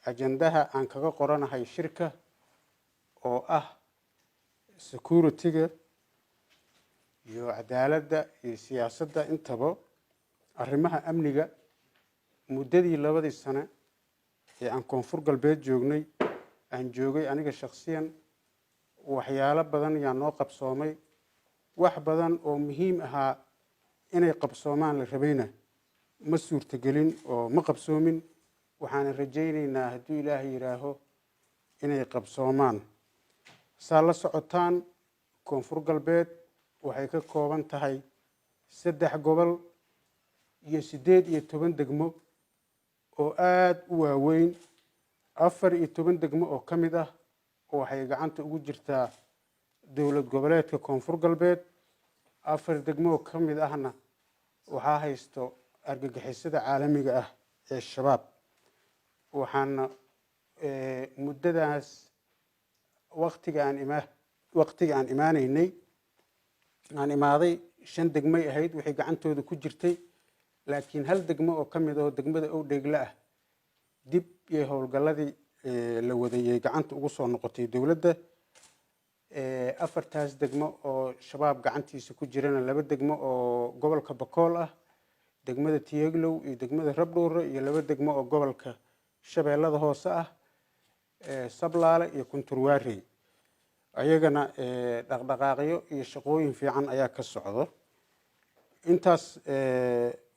Ajandaha aan kaga qoranahay shirka oo ah security-ga iyo cadaaladda iyo siyaasadda intaba, arrimaha amniga, muddadii 2dii sane ee aan Koonfur Galbeed joognay, aan joogay aniga shakhsiyan, waxyaalo badan yaa noo qabsoomay. Wax badan oo muhiim ahaa inay qabsoomaan la rabayna ma suurtagelin oo ma qabsoomin. Waxaana rajaynaynaa, hadduu Ilaahay yidhaaho, inay qabsoomaan. Saa la socotaan, Koonfur Galbeed waxay ka kooban tahay 3 gobol iyo 18 degmo oo aada u waaweyn. 14 degmo oo ka mid ah waxay gacanta ugu jirtaa Dowlad Goboleedka Koonfur Galbeed, 4 degmo oo ka mid ahna waxaa haysto argagixisada caalamiga ah ee Shabaab. Waxaana muddadaas waqtiga aan imaanaynay, aan imaaday, 5 degmay ahayd waxay gacantooda ku jirtay, laakiin hal degmo oo ka mid ahoo degmada Owdheegle ah dib iyo howlgalladii la wadayay gacanta ugu soo noqotay dowladda. Afartaas degmo oo Shabaab gacantiisa ku jirana, 2 degmo oo gobolka Bakool ah, degmada Tiyeglow iyo degmada Rabdhuure, iyo 2 degmo oo gobolka Shabeellada Hoose ah, Sablaale iyo Kunturwaarey, ayagana dhaqdhaqaaqyo iyo shaqooyin fiican ayaa ka socdo. Intaas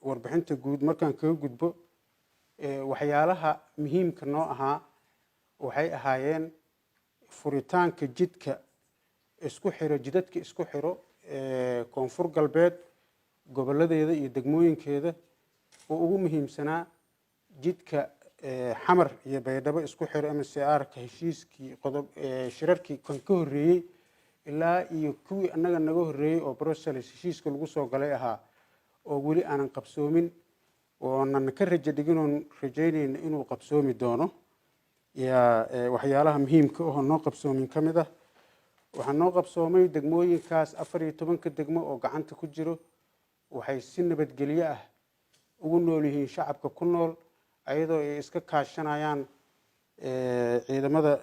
warbixinta guud markaan kaga gudbo, waxyaalaha muhiimka noo ahaa waxay ahaayeen furitaanka jidka isku xiro, jidadka isku xiro Koonfur Galbeed goboladeeda iyo degmooyinkeeda, oo ugu muhiimsanaa jidka Xamar iyo Baydhabo isku xiro, MCR-ka. Heshiiskii qodob shirarkii kan ka horreeyey ilaa iyo kuwii annaga naga horreeyey oo Brussels heshiiska lagu soo galay ahaa oo weli aanan qabsoomin, oonan ka rajo dhigin, oon rajaynayna inuu qabsoomi doono, yaa waxyaalaha muhiimka ahoo noo qabsoomin ka mid ah. Waxaa noo qabsoomay degmooyinkaas 14-ka degmo oo gacanta ku jiro waxay si nabadgelyo ah ugu nool yihiin shacabka ku nool, ayadoo ay iska kaashanayaan ciidamada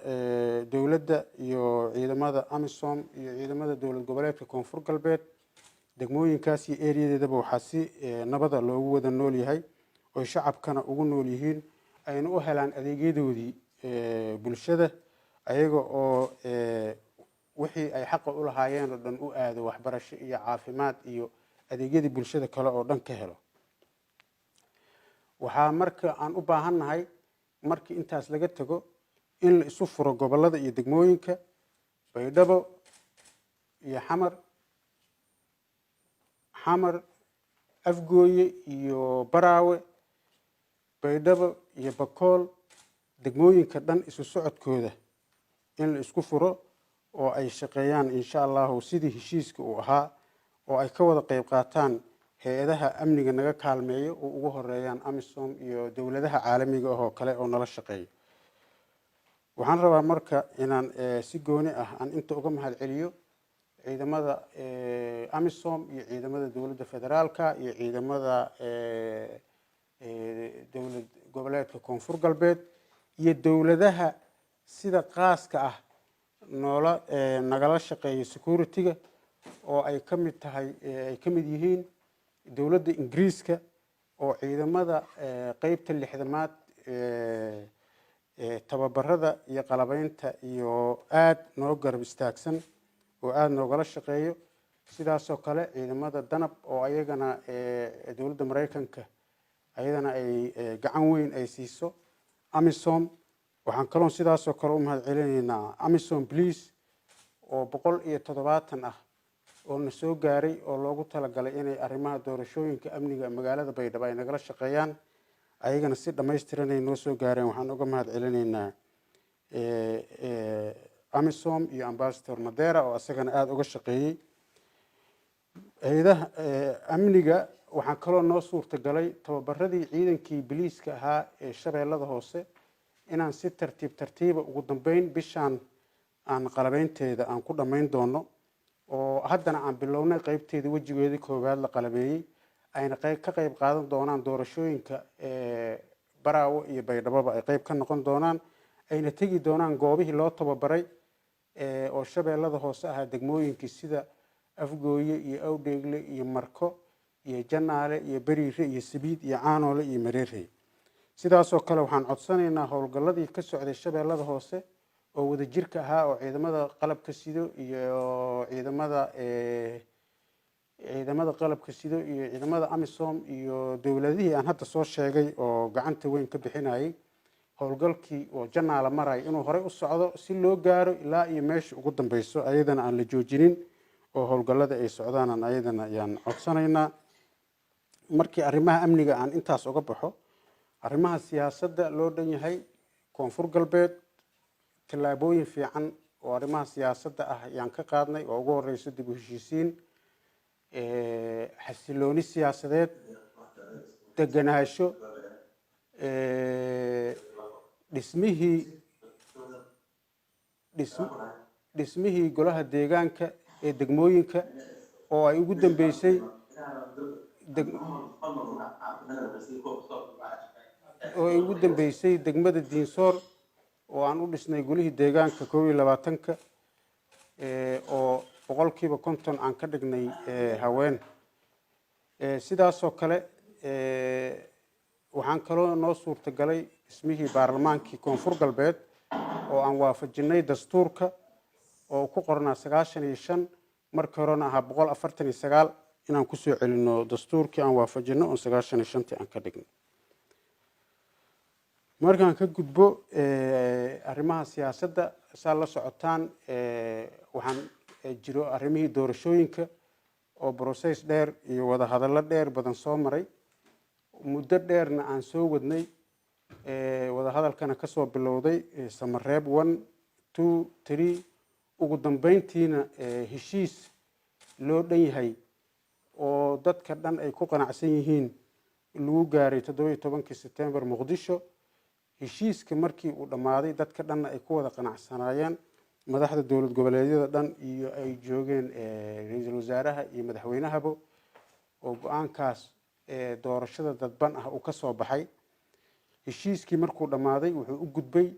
dowladda iyo ciidamada AMISOM iyo ciidamada Dowlad Goboleedka Koonfur Galbeed. Degmooyinkaas iyo eriyadeedaba waxaa si nabada loogu wada nool yahay, oy shacabkana ugu nool yihiin, ayna u helaan adeegyadoodii bulshada, ayaga oo wixii ay xaqa u lahaayeen oo dhan u aado, waxbarasho iyo caafimaad iyo adeegyadii bulshada kale oo dhan ka helo. Waxaa marka aan u baahannahay, markii intaas laga tago, in la isu furo gobollada iyo degmooyinka, Baydhabo iyo Xamar, Xamar, Afgooye iyo Baraawe, Baydhabo iyo Bakool, degmooyinka dhan isu socodkooda in la isku furo oo ay shaqeeyaan, insha Allahu, sidii heshiiska uu ahaa, oo ay ka wada qeyb qaataan hay-adaha amniga naga kaalmeeyo, oo ugu horeeyaan AMISOM iyo dowladaha caalamiga ah oo kale oo nala shaqeeyo. Waxaan rabaa marka inaan si gooni ah aan inta uga mahad celiyo ciidamada AMISOM iyo ciidamada dowladda federaalka iyo ciidamada Dowlad Goboleedka Koonfur Galbeed iyo dowladaha sida qaaska ah noola nagala shaqeeya security-ga, oo ay ka mid tahay, ay ka mid yihiin dowladda Ingiriiska oo ciidamada qeybta 60aad tababarada iyo qalabeynta iyo aada noo garab istaagsan oo aada noogala shaqeeyo. Sidaasoo kale ciidamada Danab oo ayagana dowladda Maraykanka ayadana ay gacan weyn ay siiso AMISOM. Waxaan kaloon sidaasoo kale u mahad celinaynaa AMISOM Police oo 170 ah oo na soo gaaray, oo loogu talagalay inay arrimaha doorashooyinka, amniga magaalada Baydhabo ay nagala shaqeeyaan. Ayagana si dhammaystiran ay noo soo gaareen. Waxaan uga mahad celinaynaa AMISOM iyo Ambassador Madera oo isagana aada uga shaqeeyey hay-adaha amniga. Waxaa kaloo noo suurtagalay tababaradii ciidankii biliiska ahaa ee Shabeellada Hoose inaan si tartiib tartiiba ugu dambeyn bishaan aan qalabeynteeda aan ku dhammayn doono, oo haddana aan bilownay qeybteedii, wejigeedii koowaad la qalabeeyey, ayna ka qeyb qaadan doonaan doorashooyinka. Baraawo iyo Baydhaboba ay qeyb ka noqon doonaan, ayna tegi doonaan goobihii loo tababaray oo Shabeellada Hoose ahaa, degmooyinkii sida Afgooye iyo Awdheegle iyo Marko iyo Janaale iyo Beriire iyo Sabiid iyo Caanoole iyo Mareerey. Sidaasoo kale waxaan codsanaynaa howlgalladii ka socday Shabeellada Hoose oo wadajirka ahaa, oo ciidamada qalabka sido iyo ciidamada qalabka sido iyo ciidamada AMISOM iyo dowladihii aan hadda soo sheegay oo gacanta weyn ka bixinayay, howlgalkii oo Janaala maraya inuu horey u socdo si loo gaaro ilaa iyo meesha ugu dambeyso, ayadana aan la joojinin oo howlgallada ay socdaanan ayadana ayaan codsanaynaa. Markii arrimaha amniga aan intaas uga baxo, arrimaha siyaasadda loo dhan yahay Koonfur Galbeed, tallaabooyin fiican oo arrimaha siyaasadda ah ayaan ka qaadnay, oo ugu horeyso dib u heshiisiin, xasilooni siyaasadeed, deganaansho, dhismihii golaha deegaanka ee degmooyinka oo ay ugu dambeysay degmada Diinsoor oo aan u dhisnay golihii deegaanka 21-ka, oo 50% aan ka dhignay haween. Sidaasoo kale waxaan kaloo noo suurtagalay dhismihii baarlamaankii Koonfur Galbeed oo aan waafajinay dastuurka oo ku qornaa 95, markii horena ahaa 149, inaan kusoo celino dastuurkii, aan waafajino oon 95-tii aan ka dhigno. Markaan ka gudbo arrimaha siyaasadda, saa la socotaan waxaan jiro arrimihii doorashooyinka oo process dheer iyo wada hadallo dheer badan soo maray, muddo dheerna aan soo wadnay, wada hadalkana kasoo bilowday Samareeb 1, 2, 3, ugu dambeyntiina heshiis loo dhan yahay oo dadka dhan ay ku qanacsan yihiin lagu gaaray 17-kii Sebtembar Muqdisho. Heshiiska markii uu dhammaaday, dadka dhanna ay ku wada qanacsanaayeen, madaxda dowlad goboleedyada dhan iyo ay joogeen ra-iisul wasaaraha iyo madaxweynahaba, oo go-aankaas doorashada dadban ah uu ka soo baxay. Heshiiskii markuu dhammaaday wuxuu u gudbay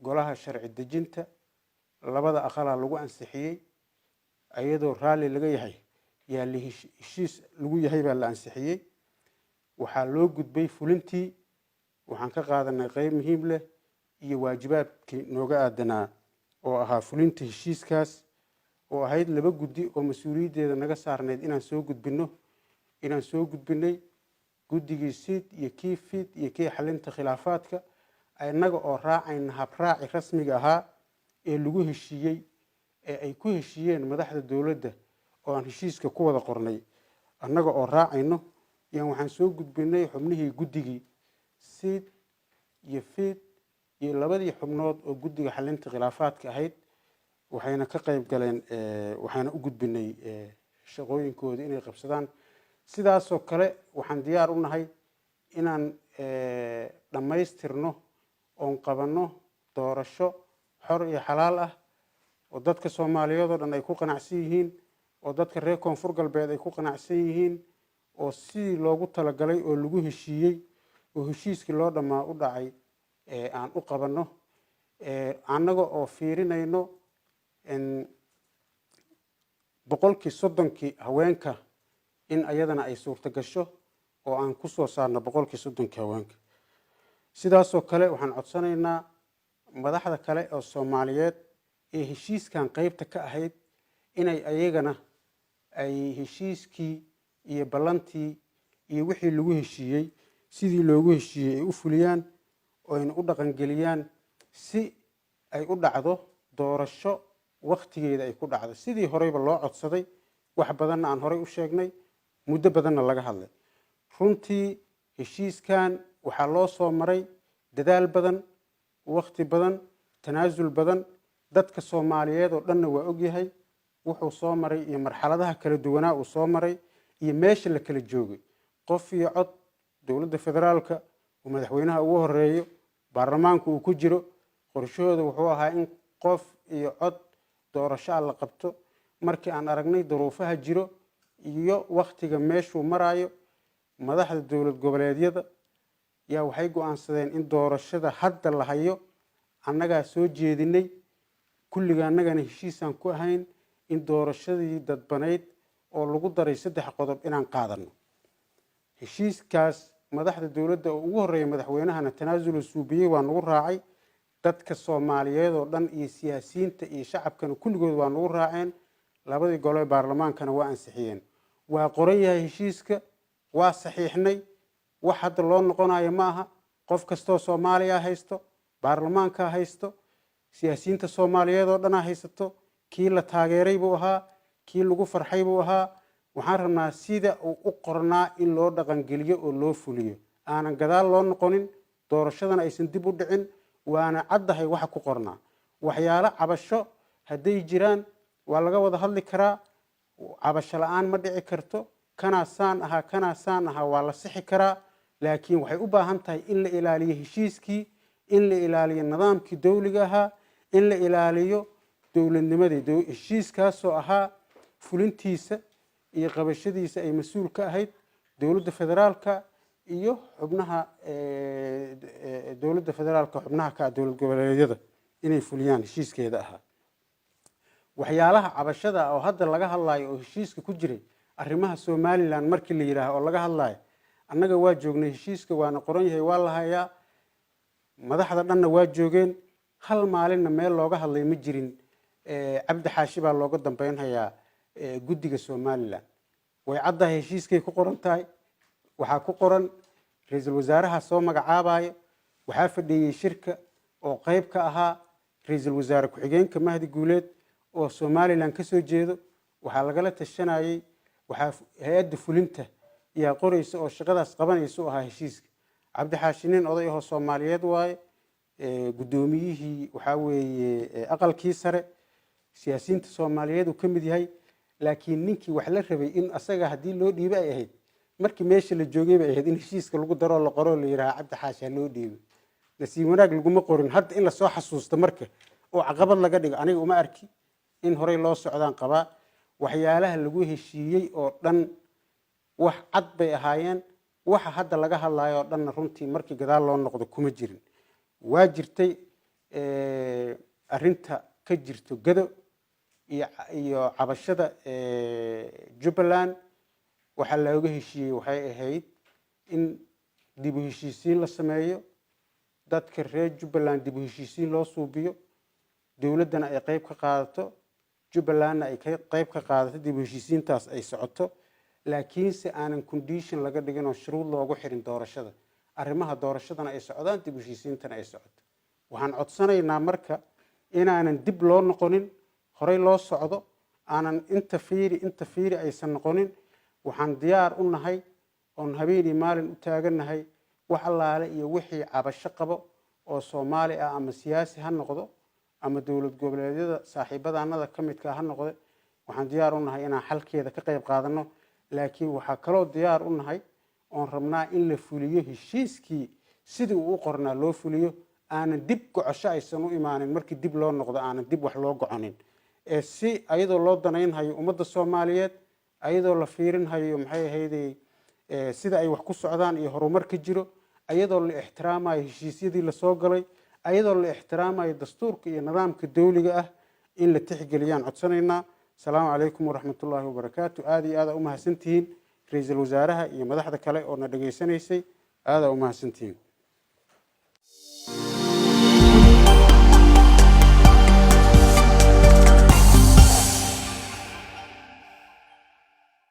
golaha sharci dejinta, labada aqalaa lagu ansixiyey iyadoo raalli laga yahay, yaa la heshiis lagu yahay baa la ansixiyey. Waxaa loo gudbay fulintii. Waxaan ka qaadanay qeyb muhiim leh iyo waajibaadkii nooga aadanaa oo ahaa fulinta heshiiskaas, oo ahayd laba guddi oo mas-uuliyaddeeda naga saarnayd inaan soo gudbino, inaan soo gudbinay guddigii SEIT iyo kii FIIT iyo kii xalinta khilaafaadka, innaga oo raacayna habraaci rasmiga ahaa ee lagu heshiiyey, ee ay ku heshiiyeen madaxda dowladda oo aan heshiiska ku wada qornay. Annaga oo raacayno yaan waxaan soo gudbinay xubnihii guddigii SEIT iyo FIIT iyo labadii xubnood oo guddiga xalinta khilaafaadka ahayd. Waxayna ka qayb galeen, waxaana u gudbinay shaqooyinkooda inay qabsadaan. Sidaasoo kale waxaan diyaar u nahay inaan dhammaystirno oon qabanno doorasho xor iyo xalaal ah oo dadka Soomaaliyeed oo dhan ay ku qanacsan yihiin, oo dadka reer Koonfur Galbeed ay ku qanacsan yihiin, oo sidii loogu talagalay oo lagu heshiiyey oo heshiiskii loo dhammaa u dhacay aan u qabanno, annaga oo fiirinayno 30%-kii haweenka in ayadana ay suurto gasho oo aan kusoo saarno 30%-kii haweenka. Sidaasoo kale waxaan codsanaynaa madaxda kale oo Soomaaliyeed ee heshiiskan qeybta ka ahayd inay ayagana ay heshiiskii iyo ballantii iyo wixii lagu heshiiyey sidii loogu heshiiyey ay u fuliyaan oo ayna u dhaqangeliyaan, si ay u dhacdo doorasho waktigeeda ay ku dhacdo, sidii horeyba loo codsaday, wax badanna aan horey u sheegnay, muddo badanna laga hadlay. Runtii heshiiskan waxaa loo soo maray dadaal badan, wakti badan, tanaasul badan. Dadka Soomaaliyeed oo dhanna waa ogyahay wuxuu soo maray iyo marxaladaha kala duwanaa uu soo maray iyo meesha la kala joogay. Qof iyo cod, dowladda federaalka uu madaxweynaha ugu horeeyo, baarlamaanku uu ku jiro, qorshahooda wuxuu ahaa in qof iyo cod doorasho ah la qabto. Markii aan aragnay duruufaha jiro iyo waktiga meeshuu maraayo, Madaxda dowlad goboleedyada yaa waxay go-aansadeen in doorashada hadda la hayo annagaa soo jeedinay, kulliga annagana heshiisaan ku ahayn in doorashadii dadbanayd oo lagu daray 3 qodob inaan qaadano. Heshiiskaas madaxda dowladda oo ugu horreeya madaxweynahana tanaasulu suubiyey, waa nagu raacay. Dadka Soomaaliyeed oo dhan iyo siyaasiyiinta iyo shacabkana kulligood waa nagu raaceen. Labadii gole baarlamaankana waa ansixiyeen. Waa qoran yahay heshiiska, waa saxiixnay. Wax hadda loo noqonayo ma aha. Qof kastoo Soomaaliya haysto, baarlamaanka haysto, siyaasiyiinta Soomaaliyeed oo dhanaa haysato. Kii la taageeray buu ahaa, kii lagu farxay buu ahaa. Waxaan rabnaa sida uu u qornaa in loo dhaqangeliyo oo loo fuliyo, aanan gadaal loo noqonin, doorashadana aysan dib u dhicin. Waana caddahay waxa ku qornaa. Waxyaalo cabasho hadday jiraan waa laga wada hadli karaa. Cabasho la-aan ma dhici karto. Kanaa saan ahaa, kanaa saan ahaa, waa la sixi karaa, laakiin waxay u baahan tahay in la ilaaliyo heshiiskii, in la ilaaliyo nidaamkii dowliga ahaa, in la ilaaliyo dowladnimadii. Heshiiskaasoo ahaa fulintiisa iyo qabashadiisa ay mas-uul ka ahayd dowladda federaalka iyo xubnaha dowladda federaalka, xubnaha ka ah dowlad goboleedyada, inay fuliyaan heshiiskeeda ahaa. Waxyaalaha cabashada oo hadda laga hadlayo oo heshiiska ku jiray, arrimaha Somaliland markii la yidhaaho oo laga hadlayo, annaga waa joognay heshiiska, waana qoran yahay, waa la hayaa, madaxda dhanna waa joogeen. Hal maalinna meel looga hadlay ma jirin. Cabdi Xaashi baa looga dambeynhayaa guddiga Somaliland. Way caddahay, heshiiskay ku qoran tahay. Waxaa ku qoran ra-iisul wasaaraha soo magacaabayo. Waxaa fadhiiyey shirka oo qeyb ka ahaa ra-iisul wasaare ku-xigeenka Mahdi Guuleed oo Somaliland ka soo jeedo. Waxaa lagala tashanayey, waxaa hay-adda fulinta yaa qoraysa oo shaqadaas qabanaysa u ahaa heshiiska. Cabdi Xaashi nin oday ahoo Soomaaliyeed waaye, guddoomiyihii waxaa weeye aqalkii sare, siyaasiyiinta Soomaaliyeed uu ka mid yahay, laakiin ninkii wax la rabay in asaga haddii loo dhiibo ay ahayd, markii meesha la joogay bay ahayd in heshiiska lagu daroo la qoroo la yidhaha Cabdi Xaashi ha loo dhiibo. Nasiib wanaag laguma qorin. Hadda in lasoo xasuusto marka oo caqabad laga dhigo aniga uma arki. In horey loo socdaan qabaa. Waxyaalaha lagu heshiiyey oo dhan wax cad bay ahaayeen. Waxa hadda laga hadlayo oo dhanna runtii markii gadaal loo noqdo kuma jirin. Waa jirtay arrinta ka jirto Gado iyo cabashada Jubbaland. Waxaa looga heshiiyey waxay ahayd in dib u heshiisiin la sameeyo, dadka reer Jubbaland dib u heshiisiin loo suubiyo, dowladdana ay qeyb ka qaadato, Jubbalandna ay qeyb ka qaadato, dib u heshiisiintaas ay socoto, laakiinse aanan condition laga dhigin oo shuruud loogu xirin doorashada. Arrimaha doorashadana ay socdaan, dib u heshiisiintana ay socoto. Waxaan codsanaynaa marka inaanan dib loo noqonin, horey loo socdo, aanan inta fiiri inta fiiri aysan noqonin. Waxaan diyaar u nahay oon habeenii maalin u taagannahay wax allaale iyo wixii cabasho qabo oo Soomaali ah, ama siyaasi ha noqdo ama dowlad goboleedyada saaxiibadaanada ka midka ha noqde. Waxaan diyaar u nahay inaan xalkeeda ka qayb qaadano, laakiin waxaa kaloo diyaar u nahay oon rabnaa in la fuliyo heshiiskii sidii uu u qornaa loo fuliyo, aanan dib gocosho aysan u imaanin. Markii dib loo noqdo aanan dib wax loo goconin, ee si ayadoo loo danaynhayo ummadda Soomaaliyeed, ayadoo la fiirinhayo maxay ahaydey sida ay wax ku socdaan iyo horumar ka jiro, ayadoo la ixtiraamayo heshiisyadii lasoo galay, ayadoo la ixtiraamayo dastuurka iyo nidaamka dowliga ah, in la tixgeliyaan codsanaynaa. Asalaamu calaykum waraxmatullaahi wabarakaatu. Aada iyo aada umahadsantihiin, ra-iisul wasaaraha iyo madaxda kale oo na dhegaysanaysay, aada umahadsantihiin.